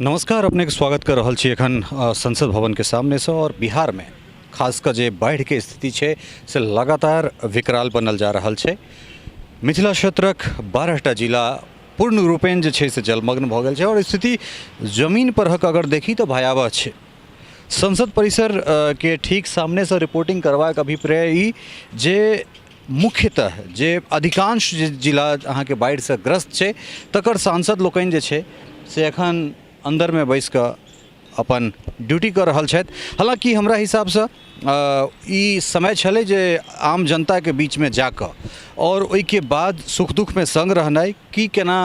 नमस्कार, अपनेके स्वागत कर रहल छी एखन संसद भवनके सामनेसँ। आओर बिहारमे खास कऽ जे बाढ़िके स्थिति छै से लगातार विकराल बनल जा रहल छै। मिथिला क्षेत्रक 12टा जिला पूर्ण रूपेण जे छै से जलमग्न भऽ गेल छै आओर स्थिति जमीन परहक अगर देखी तऽ भयावह छै। संसद परिसर के ठीक सामनेसँ रिपोर्टिंग करबाक अभिप्राय ई जे मुख्यतः जे अधिकांश जे जिला अहाँके बाढ़िसँ ग्रस्त छै तकर सांसद लोकनि जे छै से एखन अन्दरमे बैस कऽ अपन ड्यूटी कऽ रहल छथि। हालाँकि हमरा हिसाबसँ ई समय छलै जे आम जनताके बीचमे जाकऽ आओर ओहिके बाद सुख दुःखमे सङ्ग रहनाइ, की केना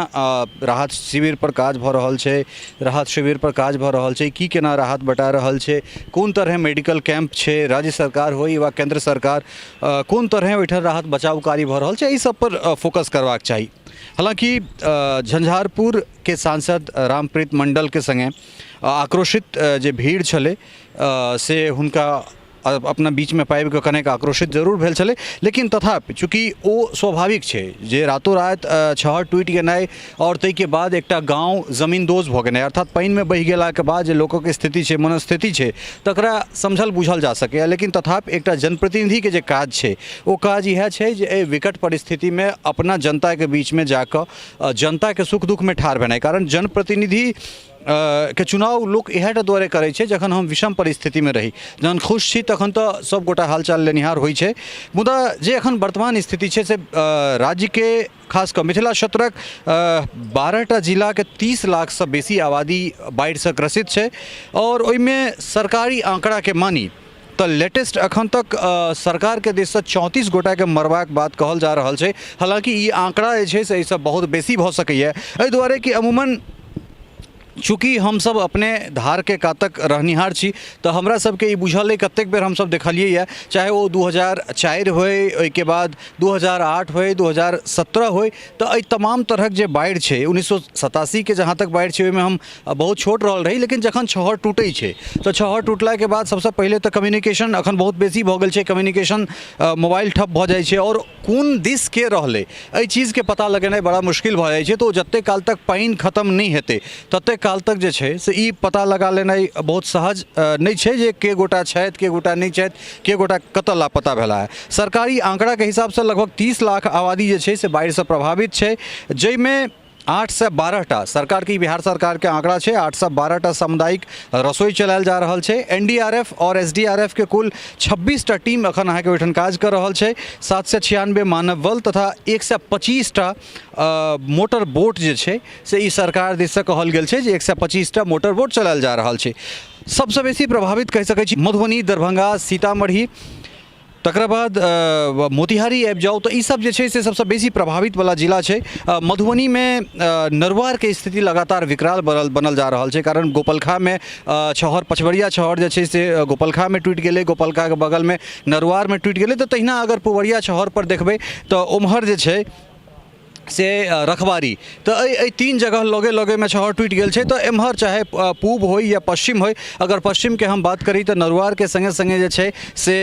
राहत शिविर पर काज भऽ रहल छै, राहत शिविर पर काज भऽ रहल छै, की केना राहत बटा रहल छै, कोन तरहे मेडिकल कैंप छै, राज्य सरकार होइ वा केंद्र सरकार, कोन तरहे ओहिठाम राहत बचाव कार्य भऽ रहल छै, एहि सब पर फोकस करबाक चाही। हालाँकि झंझारपुरके सांसद रामप्रीत मण्डलके सङ्गे आक्रोशित जे भीड़ छलै से हुनका अपना बीचमे पाबि कऽ कनेक आक्रोशित जरूर भेल छलै, लेकिन तथापि चूँकि ओ स्वाभाविक छै जे रातो राति छहर टूटि गेनाइ आओर ताहिके बाद एकटा गाँव जमींदोज भऽ गेनाइ, अर्थात पानिमे बहि गेलाके बाद जे लोकक स्थिति छै, मनस्थिति छै, तकरा समझल बूझल जा सकैए। लेकिन तथापि एकटा जनप्रतिनिधिके जे काज छै ओ काज इएह छै जे एहि विकट परिस्थितिमे अपना जनताके बीचमे जाकऽ जनताके सुख दुःखमे ठाढ़ भेनाइ, कारण जनप्रतिनिधि के चुनाव लोक इएह टा दुआरे करै छै जखन हम विषम परिस्थितिमे रही। जहन खुश छी तखन तऽ सभगोटा हालचाल लेनिहार होइ छै, मुदा जे एखन वर्तमान स्थिति छै से राज्यके खास कऽ मिथिला क्षेत्रक 12टा जिलाके 30 लाखसँ बेसी आबादी बाढ़िसँ ग्रसित छै। आओर ओहिमे सरकारी आँकड़ाके मानी तऽ लेटेस्ट एखन तक सरकारके दिससँ 34 गोटाके मरबाक बात कहल जा रहल छै। हालाँकि ई आँकड़ा जे छै से एहिसँ बहुत बेसी भऽ सकैए, एहि दुआरे कि अमूमन चूँकि हमसभ अपने धारके कातक रहनिहार छी तऽ हमरा सबके ई बुझल अइ, कतेक बेर हमसभ देखलियै यऽ, चाहे ओ 2004 होइ, ओहिके बाद 2008 होइ, 2017 होइ, तऽ एहि तमाम तरहक जे बाढ़ि छै, 1987के जहाँ तक बाढ़ि छै ओहिमे हम बहुत छोट रहल रही, लेकिन जखन छहर टूटै छै तऽ छहर टूटलाके बाद सबसँ पहिले तऽ कम्युनिकेशन एखन बहुत बेसी भऽ गेल छै, कम्युनिकेशन मोबाइल ठप भऽ जाइ छै आओर कोन दिस के रहलै एहि चीजके पता लगेनाइ बड़ा मुश्किल भऽ जाइ छै। तऽ ओ जतेक काल तक पानि खतम नहि हेतै ततेक काल तक जे छै से ई पता लगा लेनाइ बहुत सहज नहि छै जे के गोटा छथि, के गोटा नहि छथि, के गोटा कतऽ लापता भेला है। सरकारी आँकड़ाके हिसाबसँ लगभग 30 लाख आबादी जे छै से बाढ़िसँ प्रभावित छै, जाहिमे 812टा सरकारके, बिहार सरकारके आंकड़ा छै, 812टा सामुदायिक रसोई चलायल जा रहल छै। एन डी आर एफ आओर एस डी आर एफ के कुल 26टा टीम एखन अहाँके ओहिठाम काज कऽ रहल छै। 796 मानव बल तथा 125टा मोटर बोट जे छै से ई सरकार दिससँ कहल गेल छै जे 125टा मोटर बोट चलायल जा रहल छै। सबसँ बेसी प्रभावित कहि सकै छी मधुबनी, दरभंगा, सीतामढ़ी, तकरा बाद मोतिहारी आबि जाउ तऽ ईसब जे छै से सबसँ बेसी प्रभावितवला जिला छै। मधुबनीमे नरुआरके स्थिति लगातार विकराल बनल जा रहल छै, कारण गोपलखामे छहर, पछबरिया छहर जे छै से गोपलखामे टूटि गेलै, गोपलखाके बगलमे नरुआरमे टूटि गेलै। तऽ तहिना अगर पुबरिया छहरपर देखबै तऽ ओम्हर जे छै से रखबारी, तऽ एहि तीन जगह लगे लगेमे छहर टूटि गेल छै। तऽ एम्हर चाहे पूब होइ या पश्चिम होइ, अगर पश्चिमके हम बात करी तऽ नरुआरके सङ्गे सङ्गे जे छै से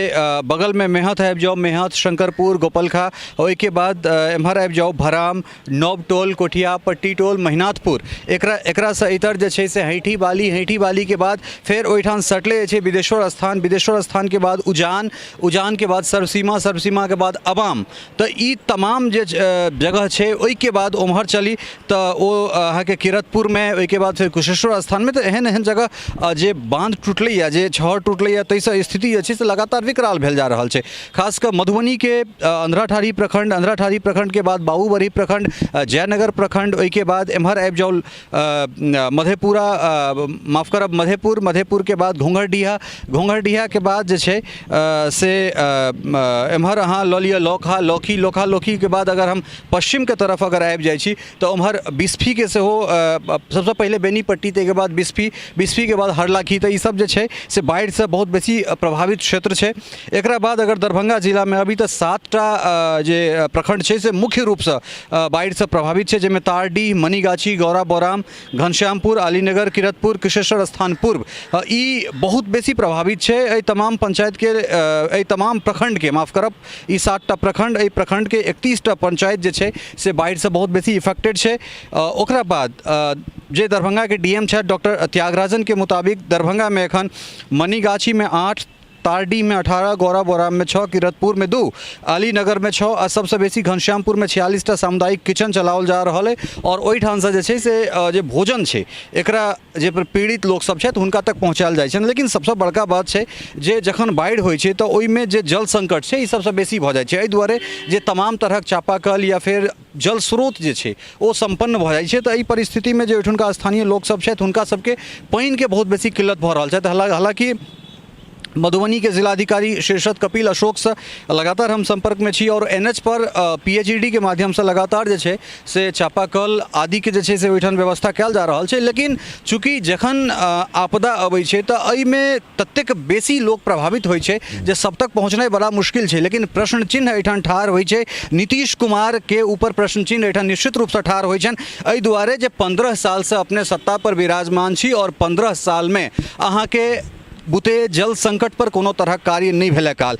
बगलमे मेहथ आबि जाउ, मेहथ, शंकरपुर, गोपलखा, ओहिके बाद एम्हर आबि जाउ भराम, नव टोल, कोठिया, पट्टी टोल, महिनाथपुर, एकरासँ इतर जे छै से हैठी बाली, हैठी बालीके बाद फेर ओहिठाम सटले जे छै विदेश्वर स्थान, विदेश्वर स्थानके बाद उजान, उजानके बाद सर्वसीमा, सर्वसीमाके बाद अबाम। तऽ ई तमाम जे जगह छै ओहिके बाद ओम्हर चली तऽ ओ अहाँके किरतपुरमे, ओहिके बाद फेर कुशेश्वर स्थानमे। तऽ एहन एहन जगह जे बाँध टूटलैए, जे छहर टूटलैए, ताहिसँ स्थिति जे छै से लगातार विकराल भेल जा रहल छै। खास कऽ मधुबनीके अंधराठाढ़ी प्रखण्ड, अंधराठाढ़ी प्रखण्डके बाद बाबूबरही प्रखण्ड, जयनगर प्रखण्ड, ओहिके बाद एम्हर आबि जाउ मधेपुरा, माफ करब मधेपुर, मधेपुरके बाद घोंघरडीहा, घोंघरडीहाके बाद जे छै से एम्हर अहाँ लऽ लिअ लौखा, लौखी, लौखा लौखीके बाद अगर हम पश्चिमके तरफ अगर आबि जाइ छी तऽ ओम्हर बिस्फीके सेहो सबसँ पहिले बेनीपट्टी, ताहिके बाद बिस्फी, बिस्फीके बाद हरलाखी। तऽ ईसब जे छै से बाढ़िसँ बहुत बेसी प्रभावित क्षेत्र छै। एकरा बाद अगर दरभंगा जिलामे अभी तऽ 7टा जे प्रखण्ड छै से मुख्य रूपसँ बाढ़िसँ प्रभावित छै, जाहिमे तारडीह, मनीगाछी, गौरा बोराम, घनश्यामपुर, अलीनगर, किरतपुर, कुशेश्वर स्थान पूर्व ई बहुत बेसी प्रभावित छै। एहि तमाम पंचायतके, एहि तमाम प्रखण्डके, माफ करब, ई 7टा प्रखण्ड, एहि प्रखण्डके 31टा पंचायत जे छै से से बाढ़िसँ बहुत बेसी इफेक्टेड छै। ओकरा बाद जे दरभंगाके डी एम छथि डॉक्टर त्यागराजनके मुताबिक दरभंगामे एखन मनीगाछीमे 8, तारडीहमे 18, गौरा बोराममे 6, किरतपुरमे 2, अलीनगरमे 6 आ सबसँ बेसी घनश्यामपुरमे 46टा सामुदायिक किचन चलाओल जा रहल अइ आओर ओहिठामसँ जे छै से जे भोजन छै एकरा जे पीड़ित लोकसब छथि हुनका तक पहुँचायल जाइ छनि। लेकिन सबसँ बड़का बात छै जे जखन बाढ़ि होइ छै तऽ ओहिमे जे जल संकट छै ई सबसँ बेसी भऽ जाइ छै, एहि दुआरे जे तमाम तरहक चापाकल या फेर जल स्रोत जे छै ओ सम्पन्न भऽ जाइ छै। तऽ एहि परिस्थितिमे जे ओहिठुनका स्थानीय लोकसब छथि हुनका सबके पानिके बहुत बेसी किल्लत भऽ रहल छथि। हालाँकि मधुबनीके जिलाधिकारी शीर्षत कपिल अशोकसँ लगातार हम सम्पर्कमे छी आओर एन एच पर पी एच ई डी के माध्यमसँ लगातार जे छै से चापाकल आदिके जे छै से ओहिठाम व्यवस्था कयल जा रहल छै। लेकिन चूँकि जखन आपदा अबै छै तऽ एहिमे ततेक बेसी लोक प्रभावित होइ छै जे सब तक पहुँचनाइ बड़ा मुश्किल छै। लेकिन प्रश्न चिन्ह एहिठाम ठाढ़ होइ छै, नीतीश कुमारके ऊपर प्रश्न चिन्ह एहिठाम निश्चित रूपसँ ठाढ़ होइ छनि, एहि दुआरे जे 15 सालसँ अपने सत्ता पर विराजमान छी आओर 15 सालमे अहाँके बुते जल संकट पर कोनो तरहक कार्य नहि भेलै काल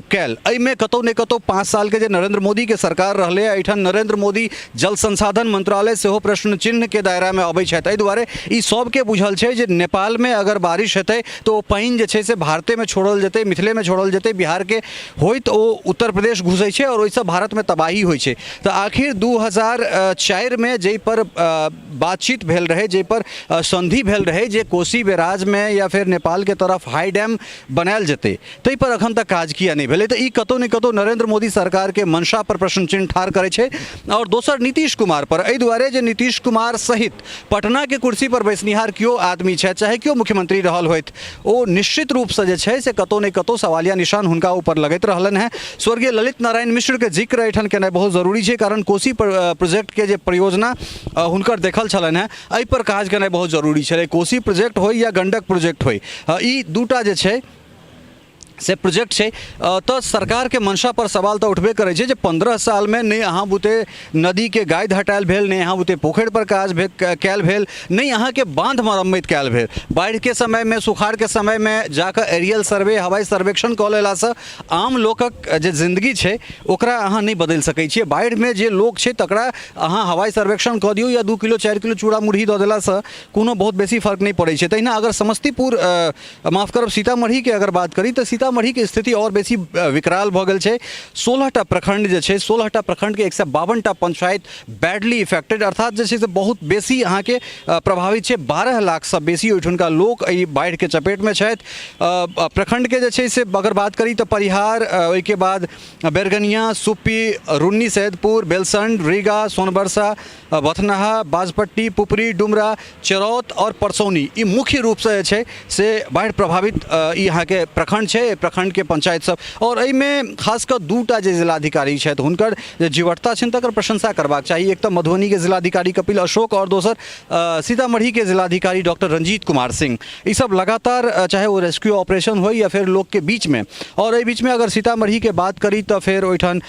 कयल। एहिमे कतहु ने कतहु 5 सालके जे नरेंद्र मोदीके सरकार रहलै, एहिठाम नरेंद्र मोदी जल संसाधन मंत्रालय सेहो प्रश्न चिन्हके दायरामे अबै छथि। एहि दुआरे ई सबके बुझल छै जे नेपालमे अगर बारिश हेतै तऽ ओ पानि जे छै से भारतेमे छोड़ल जेतै, मिथिलेमे छोड़ल जेतै, बिहारके होइत ओ उत्तर प्रदेश घुसै छै आओर ओहिसँ भारतमे तबाही होइ छै। तऽ आखिर 2004मे जाहिपर बातचीत भेल रहै, जाहिपर संधि भेल रहै जे कोसी बैराजमे या फेर नेपालके तरफ हाई डैम बनायल जेतै, ताहिपर अखन तक काज किया नहि भेलै? तऽ ई कतहु ने कतहु नरेंद्र मोदी सरकारके मंशा पर प्रश्न चिन्ह ठाढ़ करै छै। आओर दोसर नीतीश कुमार पर, एहि दुआरे जे नीतीश कुमार सहित पटनाके कुर्सी पर बैसनिहार केओ आदमी छथि, चाहे केओ मुख्यमंत्री रहल होथि, ओ निश्चित रूपसँ जे छै से कतहु ने कतहु सवालिया निशान हुनका ऊपर लगैत रहलनि हेँ। स्वर्गीय ललित नारायण मिश्रके जिक्र एहिठाम केनाइ बहुत जरूरी छै, कारण कोसी प्रोजेक्टके जे परियोजना हुनकर देखल छलनि हेँ, एहिपर काज केनाइ बहुत जरूरी छलै। कोसी प्रोजेक्ट होइ या गंडक प्रोजेक्ट होइ, ई दूटा जे छै से प्रोजेक्ट छै। तऽ सरकारके मंशा पर सवाल तऽ उठबे करै छै जे 15 सालमे नहि अहाँ बुते नदीके गादि हटायल भेल, नहि अहाँ बुते पोखरि पर काज कयल भेल, नहि अहाँके बाँध मरम्मति कयल भेल। बाढ़िके समयमे, सुखाड़के समयमे जाकऽ एरियल सर्वे, हवाई सर्वेक्षण कऽ लेलासँ आम लोकक जे जिन्दगी छै ओकरा अहाँ नहि बदलि सकै छियै। बाढ़िमे जे लोक छै तकरा अहाँ हवाई सर्वेक्षण कऽ दियौ या 2 किलो 4 किलो चूड़ा मुरही दऽ देलासँ कोनो बहुत बेसी फर्क नहि पड़ै छै। तहिना अगर समस्तीपुर, माफ करब, सीतामढ़ीके अगर बात करी तऽ सीतामढ़ीके स्थिति आओर बेसी विकराल भऽ गेल छै। 16टा प्रखंड जे छै, 16टा प्रखंडके 152टा पंचायत बैडली इफेक्टेड, अर्थात जे छै से बहुत बेसी अहाँके प्रभावित छै। 12 लाखसँ बेसी ओहिठुनका लोक एहि बाढ़िके चपेटमे छथि। प्रखंडके जे छै से अगर बात करी तऽ परिहार, ओहिके बाद बैरगनिया, सुप्पी, रुन्नी सैदपुर, बेलसंड, रीगा, सोनबरसा, बथनाहा, बाजपट्टी, पुपरी, डुमरा, चरौत आओर परसौनी, ई मुख्य रूपसँ जे छै से बाढ़ि प्रभावित ई अहाँके प्रखंड छै, एहि प्रखंडके पंचायत सब। आओर एहिमे खास कऽ 2टा जे जिलाधिकारी छथि हुनकर जे जीवटता छनि तकर प्रशंसा करबाक चाही। एक तऽ मधुबनीके जिलाधिकारी कपिल अशोक आओर दोसर सीतामढ़ीके जिलाधिकारी डॉक्टर रंजीत कुमार सिंह। ई सब लगातार चाहे ओ रेस्क्यू ऑपरेशन होइ या फेर लोकके बीचमे। आओर एहि बीचमे अगर सीतामढ़ीके बात करी तऽ फेर ओहिठाम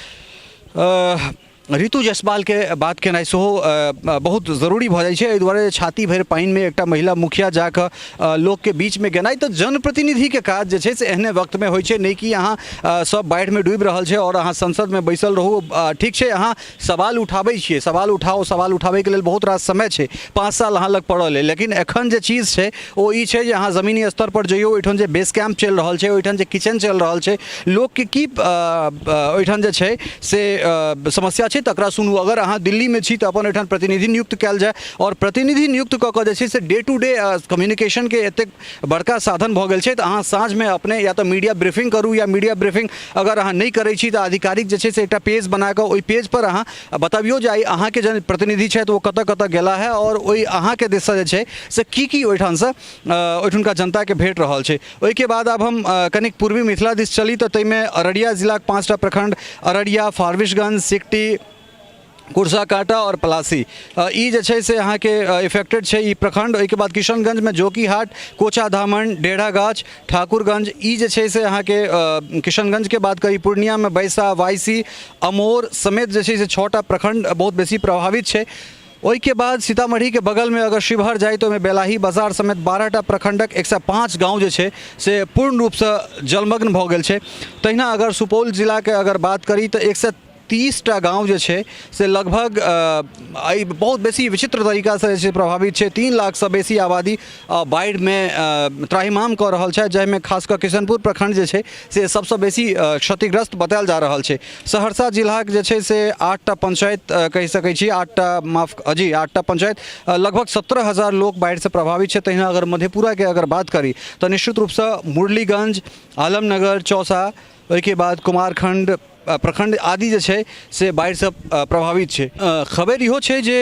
ऋतु जायसवालके बात केनाइ सेहो बहुत जरूरी भऽ जाइ छै, एहि दुआरे जे छाती भरि पानिमे एकटा महिला मुखिया जाकऽ लोकके बीचमे गेनाइ तऽ जनप्रतिनिधिके काज जे छै से एहने वक्तमे होइ छै, नहि कि अहाँ सब बाढ़िमे डूबि रहल छै आओर अहाँ संसदमे बैसल रहू। ठीक छै, अहाँ सवाल उठाबै छियै, सवाल उठाउ, सवाल उठाबैके लेल बहुत रास समय छै, 5 साल अहाँ लग पड़ल अइ, लेकिन एखन जे चीज छै ओ ई छै जे अहाँ जमीनी स्तर पर जइयौ, ओहिठाम जे बेस कैम्प चलि रहल छै, ओहिठाम जे किचन चलि रहल छै, लोकके की ओहिठाम जे छै से समस्या छै तकरा सुनू। अगर अहाँ दिल्लीमे छी तऽ अपन ओहिठाम प्रतिनिधि नियुक्त कयल जाय आओर प्रतिनिधि नियुक्त कऽ कऽ जे छै से डे टू डे कम्युनिकेशनके एतेक बड़का साधन भऽ गेल छै तऽ अहाँ साँझमे अपने या तऽ मीडिया ब्रीफिंग करू या मीडिया ब्रीफिंग अगर अहाँ नहि करै छी तऽ आधिकारिक जे छै से एकटा पेज बना कऽ ओहि पेजपर अहाँ बतबियौ जे आइ अहाँके जे प्रतिनिधि छथि ओ कतऽ कतऽ गेला है आओर ओहि अहाँके दिससँ जे छै से की की ओहिठामसँ ओहिठुनका जनताके भेट रहल छै। ओहिके बाद आब हम कनिक पूर्वी मिथिला दिस चली तऽ ताहिमे अररिया जिलाक 5टा प्रखंड अररिया, फारबिसगंज, सिकटी, कुर्साकांटा आओर पलासी, ई जे छै से अहाँके इफेक्टेड छै ई प्रखंड। ओहिके बाद किशनगंजमे जोकीहाट, कोचाधामन, डेढ़ागाछ, ठाकुरगंज, ई जे छै से अहाँके किशनगंजके बात करी। पूर्णियामे बैसा, वाइसी, अमोर समेत जे छै से 6टा प्रखंड बहुत बेसी प्रभावित छै। ओहिके बाद सीतामढ़ीके बगलमे अगर शिवहर जाइ तऽ ओहिमे बेलाही बाजार समेत 12टा प्रखंडक 105 गाँव जे छै से पूर्ण रूपसँ जलमग्न भऽ गेल छै। तहिना अगर सुपौल जिलाके अगर बात करी तऽ 100 30टा गाँव जे छै से लगभग एहि बहुत बेसी विचित्र तरीकासँ जे छै प्रभावित छै। 3 लाखसँ बेसी आबादी बाढ़िमे त्राहिमाम कऽ रहल छथि, जाहिमे खास कऽ किशनपुर प्रखण्ड जे छै से सबसँ बेसी क्षतिग्रस्त बतायल जा रहल छै। सहरसा जिलाके जे छै से 8टा पंचायत कहि सकै छी, 8टा माफ जी 8टा पंचायत लगभग 17,000 लोक बाढ़िसँ प्रभावित छै। तहिना अगर मधेपुराके अगर बात करी तऽ निश्चित रूपसँ मुरलीगंज, आलमनगर, चौसा, ओहिके बाद कुमारखंड प्रखंड आदि जे छै से बाढ़िसँ प्रभावित छै। खबरि इहो छै जे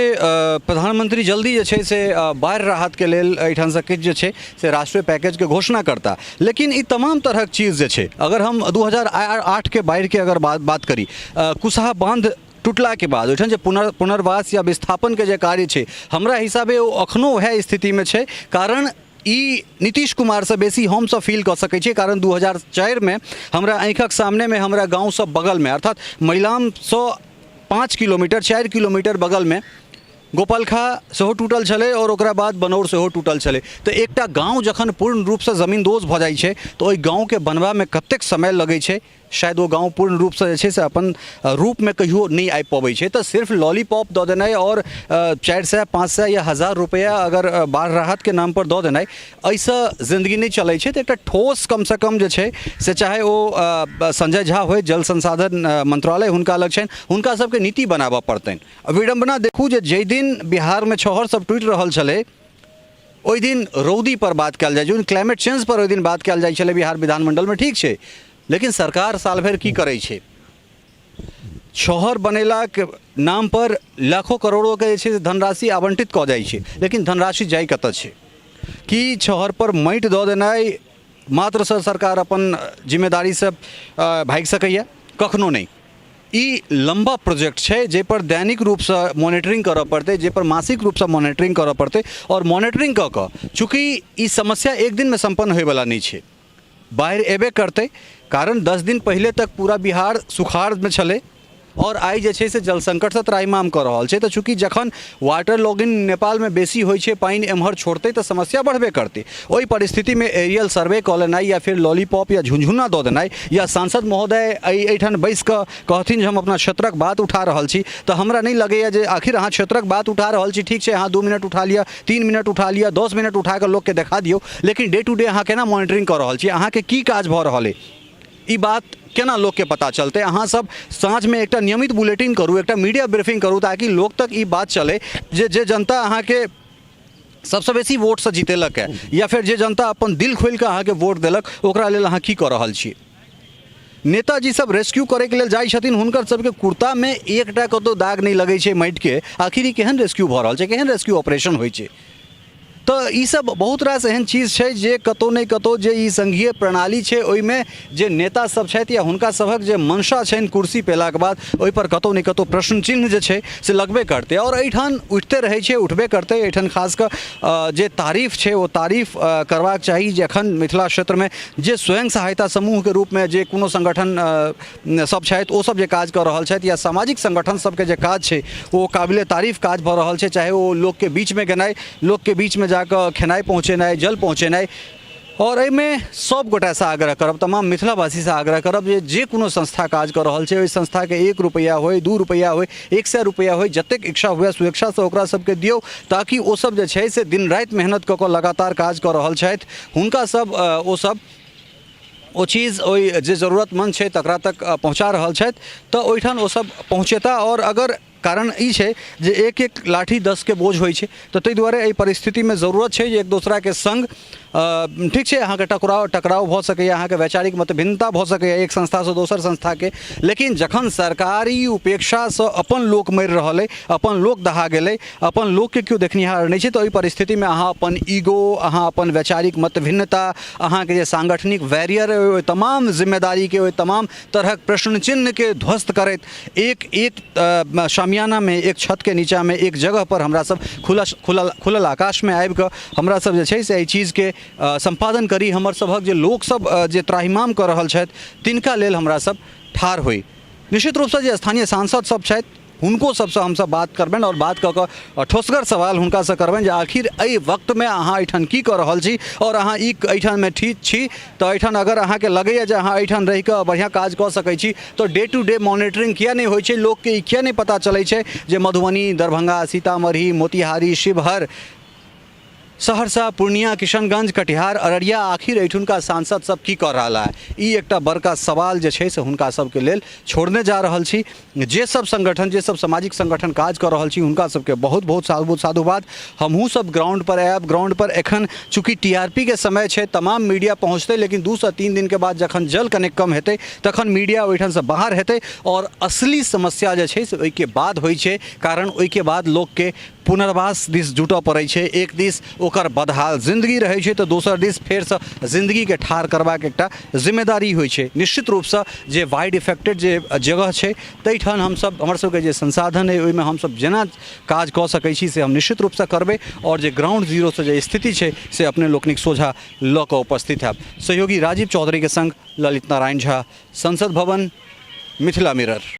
प्रधानमंत्री जल्दी जे छै से बाढ़ि राहतके लेल एहिठामसँ किछु जे छै से राष्ट्रीय पैकेजके घोषणा करता। लेकिन ई तमाम तरहक चीज जे छै, अगर हम 2008के बाढ़िके अगर बात करी, कुसहा बांध टूटलाके बाद ओहिठाम जे पुनर्वास या विस्थापनके जे कार्य छै, हमरा हिसाबे ओ अखनो वएह स्थितिमे छै। कारण ई नीतीश कुमारसँ बेसी हमसभ फील कऽ सकै छियै, कारण 2004मे हमरा आँखिक सामनेमे हमरा गाँवसँ बगलमे, अर्थात महिलामसँ 5 किलोमीटर 4 किलोमीटर बगलमे गोपालखा सेहो टूटल छलै आओर ओकरा बाद बनौर सेहो टूटल छलै। तऽ एकटा गाँव जखन पूर्ण रूपसँ जमींदोज भऽ जाइ छै तऽ ओहि गाँवके बनबामे कतेक समय लगै छै, शायद ओ गाँव पूर्ण रूपसँ जे छै से अपन रूपमे कहियो नहि आबि पबै छै। तऽ सिर्फ लॉलीपॉप दऽ देनाइ आओर 400, 500 या 1000 रुपैआ अगर बाढ़ राहतके नामपर दऽ देनाइ, एहिसँ जिन्दगी नहि चलै छै। तऽ एकटा ठोस कमसँ कम जे छै से चाहे ओ संजय झा होय, जल संसाधन मंत्रालय हुनका लग छनि, हुनका सबके नीति बनाबऽ पड़तनि। विडम्बना देखू जे जाहि दिन बिहारमे छहर सब टूटि रहल छलै ओहि दिन रौदी पर बात कयल जाइ छै, क्लाइमेट चेंज पर ओहि दिन बात कयल जाइ छलै बिहार विधानमंडलमे, ठीक छै। लेकिन सरकार साल भरि की करै छै? छहर बनेलाक नाम पर लाखों करोड़ोके जे छै से धनराशि आवंटित कऽ जाइ छै, लेकिन धनराशि जाइ कतऽ छै? की छहर पर माटि दऽ देनाइ मात्रसँ सरकार अपन जिम्मेदारीसँ भागि सकैए? कखनो नहि। ई लम्बा प्रोजेक्ट छै जाहिपर दैनिक रूपसँ मॉनिटरिंग करऽ पड़तै, जाहिपर मासिक रूपसँ मॉनिटरिंग करऽ पड़तै। आओर मॉनिटरिंग कऽ कऽ, चूँकि ई समस्या एक दिनमे सम्पन्न होइवला नहि छै, बाढ़ि एबे करतै। कारण 10 दिन पहिले तक पूरा बिहार सुखाड़मे छलै आओर आइ जे छै से जल संकटसँ त्राहिमाम कऽ रहल छै। तऽ चूँकि जखन वाटर लॉगिंग नेपालमे बेसी होइ छै, पानि एम्हर छोड़तै तऽ समस्या बढ़बे करतै। ओहि परिस्थितिमे एरियल सर्वे कऽ लेनाइ या फेर लॉलीपॉप या झुनझुना दऽ देनाइ या सांसद महोदय एहिठाम बैस कऽ कहथिन जे हम अपना क्षेत्रक बात उठा रहल छी, तऽ हमरा नहि लगैए जे आखिर अहाँ क्षेत्रक बात उठा रहल छी। ठीक छै, अहाँ 2 मिनट उठा लिअ, 3 मिनट उठा लिअ, 10 मिनट उठा कऽ लोकके देखा दियौ, लेकिन डे टू डे अहाँ केना मॉनिटरिंग कऽ रहल छी? अहाँके की काज भऽ रहल अइ, ई बात केना लोकके पता चलतै? अहाँ सब साँझमे एकटा नियमित बुलेटिन करू, एकटा मीडिया ब्रीफिंग करू, ताकि लोक तक ई बात चलै जे जे जनता अहाँके सबसँ बेसी वोटसँ जीतेलक है या फेर जे जनता अपन दिल खोलि कऽ अहाँके वोट देलक, ओकरा लेल अहाँ की कऽ रहल छी? नेताजी सब रेस्क्यू करैके लेल जाइ छथिन, हुनकर सबके कुर्तामे एकटा कतहु दाग नहि लगै छै माटिके। आखिर ई केहन रेस्क्यू भऽ रहल छै? केहन रेस्क्यू ऑपरेशन होइ छै? तऽ ई सब बहुत रास एहन चीज छै जे कतहु नहि कतहु जे ई संघीय प्रणाली छै ओहिमे जे नेता सब छथि या हुनका सभक जे मंशा छनि कुर्सी पेलाके बाद, ओहिपर कतहु नहि कतहु प्रश्न चिन्ह जे छै से लगबे करतै आओर एहिठाम उठिते रहै छै, उठबे करतै। एहिठाम खास कऽ जे तारीफ छै ओ तारीफ करबाक चाही जे एखन मिथिला क्षेत्रमे जे स्वयं सहायता समूहके रूपमे जे कोनो संगठन सब छथि, ओ सब जे काज कऽ रहल छथि या सामाजिक संगठन सबके जे काज छै ओ काबिले तारीफ काज भऽ रहल छै। चाहे ओ लोकके बीचमे गेनाइ, लोकके बीचमे जाकऽ खेनाइ पहुँचेनाइ, जल पहुँचेनाइ। आओर एहिमे सब गोटासँ आग्रह करब, तमाम मिथिलावासीसँ आग्रह करब जे जे कोनो संस्था काज कऽ रहल छै ओहि संस्थाके 1 रुपैआ होइ, 2 रुपैआ होइ, 100 रुपैआ होइ, जतेक इच्छा हुए स्वेच्छासँ ओकरा सबके दियौ, ताकि ओ सब जे छै से दिन राति मेहनत कऽ कऽ लगातार काज कऽ रहल छथि, हुनका सब ओ सब ओ चीज ओहि जे जरूरतमन्द छै तकरा तक पहुँचा रहल छथि, तऽ ओहिठाम ओसभ पहुँचेता। आओर अगर कारण ई छै जे एक एक लाठी 10के बोझ होइ छै, तऽ ताहि दुआरे एहि परिस्थितिमे जरूरत छै जे एक दोसराके सङ्ग, ठीक छै अहाँके टकराव टकराव भऽ सकैए, अहाँके वैचारिक मतभिन्नता भऽ सकैए एक संस्थासँ दोसर संस्थाके, लेकिन जखन सरकारी उपेक्षासँ अपन लोक मरि रहल अइ, अपन लोक दहा गेलै, अपन लोकके केओ देखनिहार नहि छै, तऽ ओहि परिस्थितिमे अहाँ अपन ईगो, अहाँ अपन वैचारिक मतभिन्नता, अहाँके जे सांगठनिक बैरियर अइ, ओहि तमाम जिम्मेदारीके, ओहि तमाम तरहक प्रश्न चिन्हके ध्वस्त करैत एक एक शामियानामे, एक छतके नीचाँमे, एक जगहपर हमरा सब खुला खुलल खुलल आकाशमे आबिकऽ हमरा सब जे छै से एहि चीजके सम्पादन करी। हमर सभक जे लोकसब जे त्राहिमाम कऽ रहल छथि तिनका लेल हमरा सब ठाढ़ होइ। निश्चित रूपसँ जे स्थानीय सांसद सब छथि हुनको सबसँ हमसब बात करबनि आओर बात कऽ कऽ ठोसगर सवाल हुनकासँ करबनि जे आखिर एहि वक्तमे अहाँ एहिठाम की कऽ रहल छी आओर अहाँ ई एहिठाममे ठीक छी तऽ एहिठाम अगर अहाँके लगैए जे अहाँ एहिठाम रहि कऽ बढ़िआँ काज कऽ सकै छी तऽ डे टू डे मॉनिटरिंग किया नहि होइ छै? लोकके ई किया नहि पता चलै छै जे मधुबनी, दरभंगा, सीतामढ़ी, मोतिहारी, शिवहर, सहरसा, पूर्णिया, किशनगंज, कटिहार, अररिया आखिर एहिठुनका सांसद सब की कऽ रहल है? ई एकटा बड़का सवाल जे छै से हुनका सबके लेल छोड़ने जा रहल छी। जे सब संगठन, जे सब सामाजिक संगठन काज कऽ रहल छी, हुनका सबके बहुत बहुत साधु साधुवाद। हमहूँ सब ग्राउंड पर आयब। ग्राउंड पर एखन चूँकि टीआरपी के समय छै, तमाम मीडिया पहुँचतै, लेकिन 2 से 3 दिनके बाद जखन जल कनेक कम हेतै तखन मीडिया ओहिठामसँ बाहर हेतै आओर असली समस्या जे छै से ओहिके बाद होइ छै, कारण ओहिके बाद लोकके पुनर्वास दिस जुटऽ पड़ै छै। एक दिस ओकर बदहाल जिन्दगी रहै छै तऽ दोसर दिस फेरसँ जिन्दगीके ठाढ़ करबाक एकटा जिम्मेदारी होइ छै। निश्चित रूपसँ जे वाइड इफेक्टेड जे जगह छै ताहिठाम हमसब, हमर सबके जे संसाधन अइ ओहिमे हमसब जेना काज कऽ सकै छी से हम निश्चित रूपसँ करबै आओर जे ग्राउंड जीरोसँ जे स्थिति छै से अपने लोकनिक सोझा लऽ कऽ उपस्थित हैब। सहयोगी राजीव चौधरीके सङ्ग ललित नारायण झा, संसद भवन, मिथिला मिरर।